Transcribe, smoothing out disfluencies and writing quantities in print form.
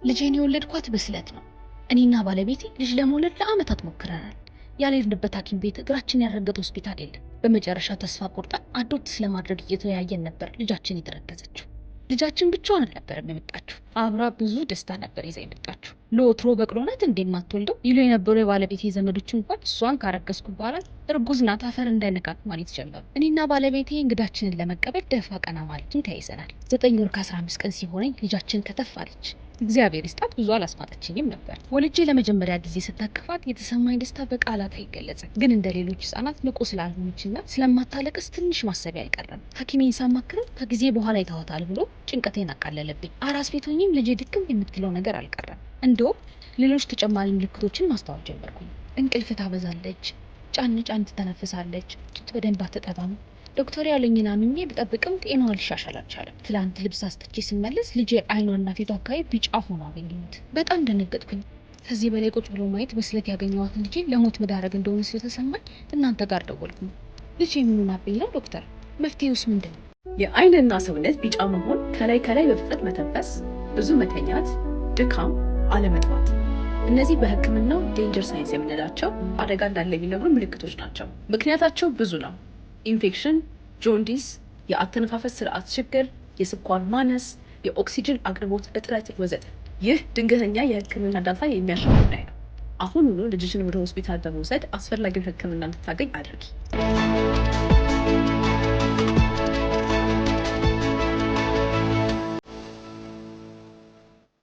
ልጄን የወለድኳት በስለት ነው። እኔና ባለቤቴ ልጅ ለመውለድ ለአመታት ሞክረናል። ያልሄድንበት ሐኪም ቤት፣ እግራችን ያልረገጠ ሆስፒታል የለም። በመጨረሻ ተስፋ ቆርጠን adopt ስለማድረግ እየተወያየን ነበር ልጃችን የተረገዘችው። ልጃችን ብቻዋን አልነበረም የመጣችው፣ አብራ ብዙ ደስታ ነበር ይዛ የመጣችው። ለወትሮ በቅሎ ናት እንዴ የማትወልደው ይሉ የነበሩ የባለቤቴ ዘመዶች እንኳን እሷን ካረገዝኩ በኋላ እርጉዝ ናት አፈር እንዳይነካት ማለት ጀመሩ። እኔና ባለቤቴ እንግዳችንን ለመቀበል ደፋ ቀና ማለቱን ተያይዘናል። 9 ወር ከ15 ቀን ሲሆነኝ ልጃችን ከተፍ አለች። እግዚአብሔር ይስጣት፣ ብዙ አላስማጠችኝም ነበር። ወልጄ ለመጀመሪያ ጊዜ ስታቅፋት የተሰማኝ ደስታ በቃላት አይገለጽም። ግን እንደ ሌሎች ህጻናት ንቁ ስላልሆነችና ስለማታለቅስ ትንሽ ማሰቢያ አይቀርም። ሐኪሜን ሳማክረው ከጊዜ በኋላ ይተዋታል ብሎ ጭንቀቴን አቃለለብኝ። አራስ ቤት ሆኜም ልጄ ድክም የምትለው ነገር አልቀረም። እንደውም ሌሎች ተጨማሪ ምልክቶችን ማስተዋል ጀመርኩኝ። እንቅልፍ ታበዛለች፣ ጫን ጫን ትተነፍሳለች፣ ጡት በደንብ አትጠባም። ዶክተር ያለኝን አምኜ ብጠብቅም ጤናዋ ሊሻሻል አልቻለም። ትላንት ልብስ አስጥቼ ስመለስ ልጄ አይኗና ፊቷ አካባቢ ቢጫ ሆኖ አገኘሁት። በጣም ደነገጥኩኝ። ከዚህ በላይ ቁጭ ብሎ ማየት በስለት ያገኘኋትን ልጄ ለሞት መዳረግ እንደሆነ ስለተሰማኝ እናንተ ጋር ደወልኩኝ። ልጄ ምን ሆናብኝ ነው ዶክተር? መፍትሄውስ ምንድን ነው? የአይንና ሰውነት ቢጫ መሆን፣ ከላይ ከላይ በፍጥነት መተንፈስ፣ ብዙ መተኛት፣ ድካም፣ አለመጥባት። እነዚህ በሕክምናው danger signs የምንላቸው አደጋ እንዳለ የሚነግሩ ምልክቶች ናቸው። ምክንያታቸው ብዙ ነው። ኢንፌክሽን፣ jaundice፣ የአተነፋፈስ ስርዓት ችግር፣ የስኳር ማነስ፣ የኦክሲጅን አቅርቦት እጥረት ወዘተ። ይህ ድንገተኛ የሕክምና እርዳታ የሚያሻ ጉዳይ ነው። አሁኑኑ ልጅሽን ወደ ሆስፒታል በመውሰድ አስፈላጊውን ሕክምና እንድታገኝ አድርጊ።